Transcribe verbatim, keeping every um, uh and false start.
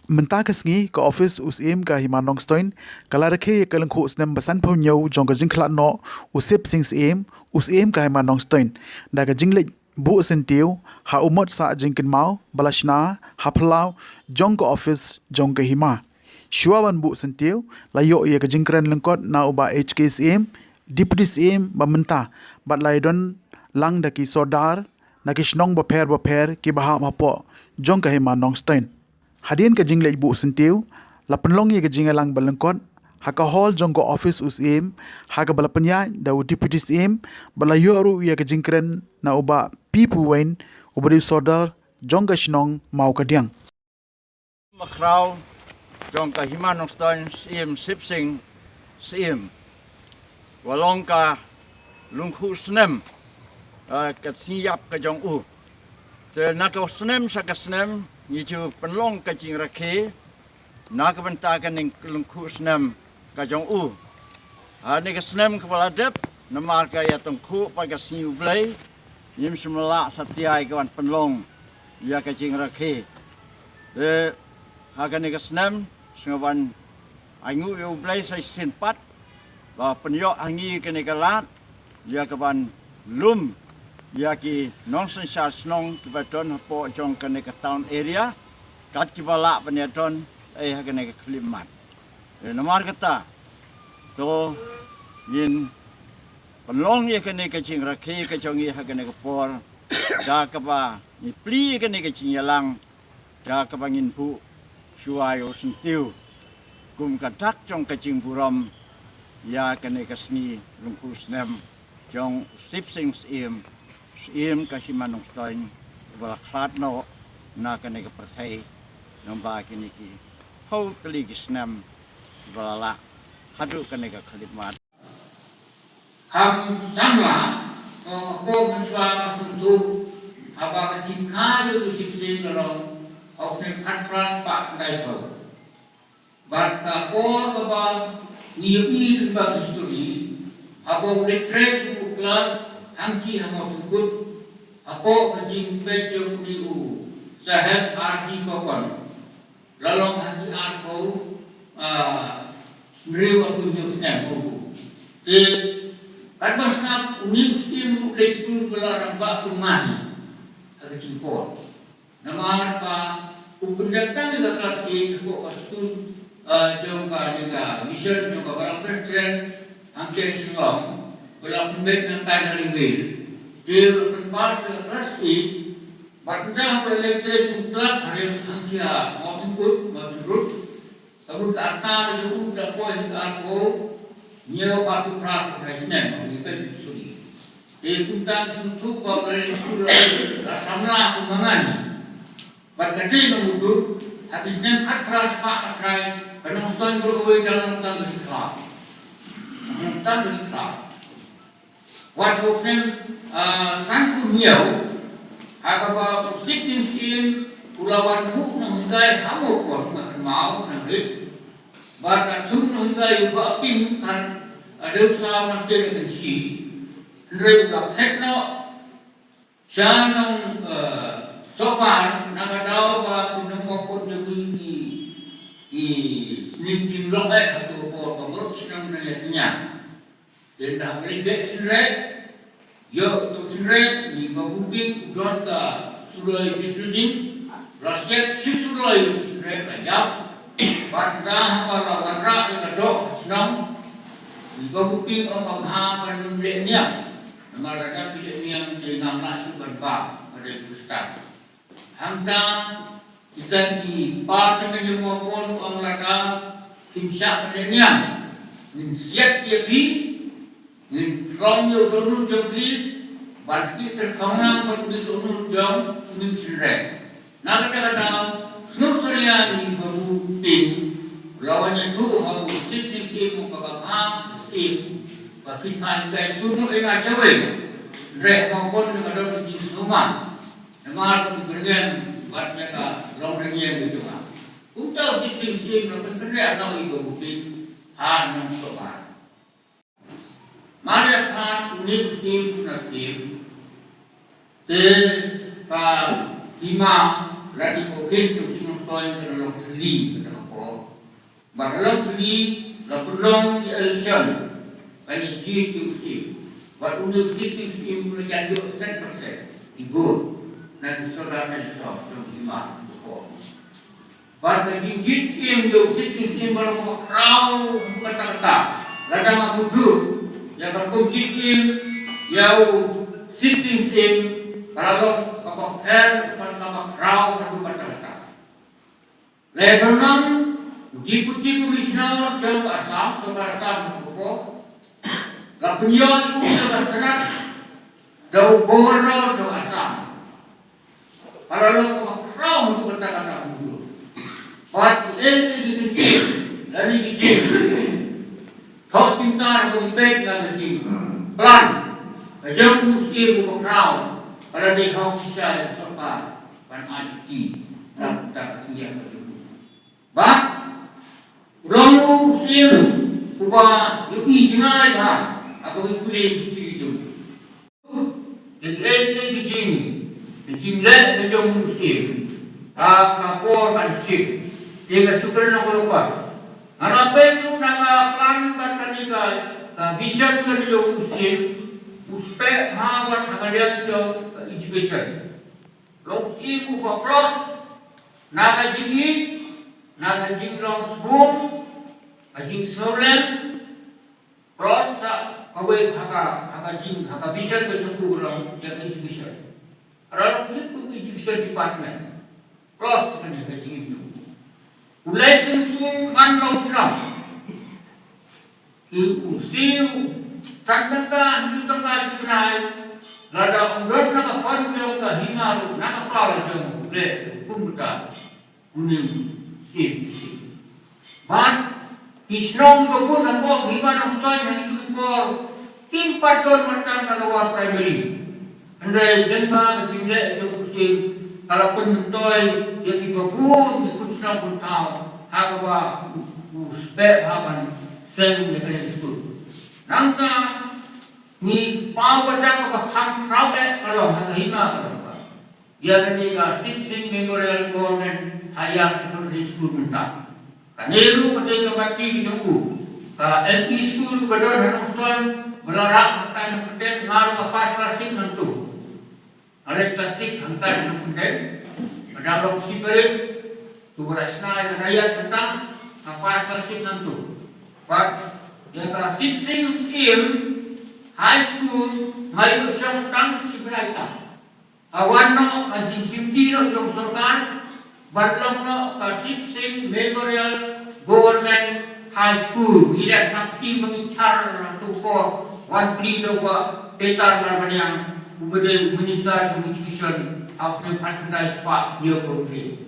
Mynta ka sngi ka office u Syiem ka Hima Nongstoiñ ka la rakhe ïa ka lyngkhuh snem ba sanphew hynñiew jong ka jingkhlad noh u Sip Sing Syiem, u Syiem ka Hima Nongstoiñ, da ka jingleit buh syntiew ha u mot sah jingkynmaw ba la shna ha phyllaw jong ka office jong ka hima. Shuwa ban buh syntiew, la ïoh ïa ka jingkren lyngkot na u Bah H K Syiem, Deputy Syiem ba mynta, bad la ïadon lang da ki sordar na ki shnong bapher bapher kiba hap hapoh jong ka hima Nongstoiñ. Hadien ka jingleit buh syntiew, la pynlong ïa ka jingïalang ba lyngkot ha ka hall jong ka office u Syiem, ha kaba la pynïaid da u Deputy Syiem, bad la ïoh ruh ïa ka jingkren na u Bah P Pu Wayne, uba dei u sordar jong ka shnong Mawkadiang. Makhraw jong ka hima Nongstoiñ, Syiem Sip Sing Syiem, wa long ka lyngkhuh snem, eh, ka sngi ïap ka jong u. Te na ka snem sha ka snem ngi ju pynlong ka jingrakhe na ka bynta kane ka lyngkhuh snem ka jong u. Ha kane ka snem kaba la dep, namar ka ïatyngkhuh bad ka sngi U Blei, ngim shym la lah satia ïa ka ban pynlong ïa ka jingrakhe. Te ha kane ka snem, sngewbha ban ainguh ïa U Blei sa shisien pat ba pynïoh ha ngi kane ka lad ïa ka ban lum ïa ki nongsynshar shnong kiba don hapoh jong kane ka town area, kat kiba lah ban ïadon ei ha kane ka khyllipmat. Eh, namar kata, to ngin pynlong ïa kane ka jingrakhe ka jong ngi ha kane ka por, da kaba ngi plie ïa kane ka jingïalang, da kaba ngin buh shuwa ïa u syntiew kum ka dak jong ka jingburom ïa kane ka sngi lyngkhuh snem jong u Sip Sing Syiem, Syiem ka hima Nongstoiñ, uba la khlad noh na kane ka pyrthei, lyngba kine ki phew tylli ki snem kiba la lah haduh kane ka khyllipmat. Kham samla, ong, ka por mynshuwa ka sngewthuh, haba ka jingkha ïa u Sip Sing ka long ha u snem khatphra spah khyndaiphew. Bad ka por kaba ngi ïohi lyngba history, haba u leit trei kum u clerk hangtei ha Mawtyngkut, hapoh ka jingpeit jong une u Saheb R D Kokon. La long ha ki arphew, ah, hynriew arphew hynñiew snem, oh. Te katba sngap une u Syiem u leit skul ba la rangbah kum ma hi ha ka jingpor. Namar ba u pyndep tang ïa ka klas eight hapoh ka skul, ah, jong ka, jong ka mission jong ka Balang Presbyterian hangtei Shillong, ba la pynbeit na Primary Vale. Te u la pynpass ïa ka klas eight, bad mynta u la leit trei kum clerk ha ri hangtei ha Mawtyngkut, Mawshynrut. Ka mut ka rta ka jong u ka la poi ha ka arphew hynñiew, arphew phra, arphew phra snem, ngi peit history. Te kumta ngi sngewthuh ba u la leit skul, la samla kum ma ngi. Bad ka dei namar u, ha ki snem khatphra spah khatkhyndai, ka Nongstoiñ Broadway ka long tang ka jingkhlaw. Ka long tang ka jingkhlaw. Wat ha u snem, ah, sanphew hynñiew, ha kaba u Sip Sing Syiem u la wan buh nonghikai ha Mawkon, nga kynmaw, nang rit. Bad ka thung nonghikai u Bah Ping kan, ah, dei u saw nangtei na Kynshi. Hynrei u la phet noh sha nong, eh, Sohbar, na ka daw ba ki nong Mawkon jong ngi ki, ki sning jinglong eh, hato por ba mut shnong dang ïa kñiang. Te ynda ha ka leit beh synreh, ïoh ïa u synreh, une u Bah Buping u don ka suloi Bisnu Jing, la siat shi suloi u synreh la ïap, bad ynda haba la wanrah ïa ka doh ha shnong, une u Bah Buping u ong ba bha ban ym leh niam. Namar lada phi leh niam te ngam lah shuh ban bam, ka dei u Khristan. Hangta kita ki para tymmen jong u Mawkon u ong lada phim shah ban leh niam, ngin siat ïa phi, ngin pynlong ïa u dohnud jong phi ban sngewthuh tyrkhong lang bad u dohnud jong une u synreh. Na kata ka daw, sngewsarong ïa u Bah Buping, u la wan ïathuh ha u Chief Justice u ong ba ka bha Chief, ba phin phai pynskhem noh ïa nga shawei. Hynrei ha Mawkon ka don ka jingsngewman. Namar ka byrngem bad ïa ka longrynïeng ka jong nga. Kumta u Chief Justice u la pynrem noh ïa u Bah Buping ha Nongstoiñ. Mar ïa khan une u Syiem Suna Syiem, te ka hima lane ka office jong u Syiem Toin ka long thylli kata ka por. Ba ka long thylli la pynlong ïa election ban ïa jied ïa u syiem. Bad une u syiem u la jan ïoh san percent i vote na ki sorkar ka jong ka hima ka por. Bad ka jingjied syiem ïa u sitting syiem ba long kaba khraw kata kata. Lada nga buh ïa ka kum jied syiem ïa u sitting syiem ka la long kaba pher bad kaba khraw kata kata. Lehbernang, Deputy Commissioner jong ka Assam, jong ka Assam ka ko. La pynïoh ïa u jong ka Senate da u Governor jong ka Assam. Ka la long kaba khraw kata kata. Bad ïa ki jingkit lane ki jing Thok chinta na ka jingpeit na ka jingplan ka jong u syiem uba khraw ka la dei ha u shisha ïa ka sorkar ban ai shuti na ka bynta ka synñiang ka jong u. Bad u long u syiem uba ïohi jngai bha ha kaba ngi pule ïa ki shuti ki jong u. Ïa kaei kaei ka jing, ka jingleh ka jong u syiem ha ka por ban shim. Te nga shu kren na ka por. Nga la peit ruh na ka plan bad kane ka, ka vision ka jong u syiem, u speh bha wat ha ka liang jong ka education. Long u syiem uba plus na ka jingïeit, na ka jinglong sbun, ka jingsngewlem, plus sa kawei ha ka, ha ka jing, ha ka vision ka jong u ka long ïa ka education. Ka long tip u education department. Plus kane ka jingim jong u. U leit sha shnong man long shnong. Ki u siew san tyngka, hynriew tyngka shi bnai. Lada ym don na ka fund jong ka hima ruh, na ka pla la jong u leh kum kata. Une u siew, siew. Bad ki shnong kiba bun hapoh ka hima Nongstoiñ ha kito ki por kim pat don wat tang ka lower primary. Hynrei lyngba ka jingleh jong u syiem ka la pynmyntoi ïa kiba bun ki khun shnong khun thaw ha kaba u, u speh bha ban seng ïa kane ka skul. Nangta ngi paw ba jaka ba kham khraw eh ka long ha ka hima ka long ba ïa kane ka Sip Sing Memorial Government Higher Secondary School mynta. Kane ruh ka dei ka party ka jong u. Ka M E school ka don ha Nongstoiñ ba la rah hangtai Nongkyndeng, nga ruh nga pass class six nangtu. Nga leit class six hangtai Nongkyndeng. Ka dang long shiphew. Tu ba la shna ïa ka diet hangta, nga pass class six nangtu. Bad ïa ka Sip Sing Scheme High School nga ïoh shong tang shi bnai tang. Ka wan noh ka jingshimti noh jong sorkar, ban long noh ka Sip Sing Memorial Government High School. Ngi leh sangti ba ngi char tu por wan pli da u Bah Peter Marbaniang, uba dei u Minister jong Education ha u snem khatkhyndai spah hynñiewphew hynriew.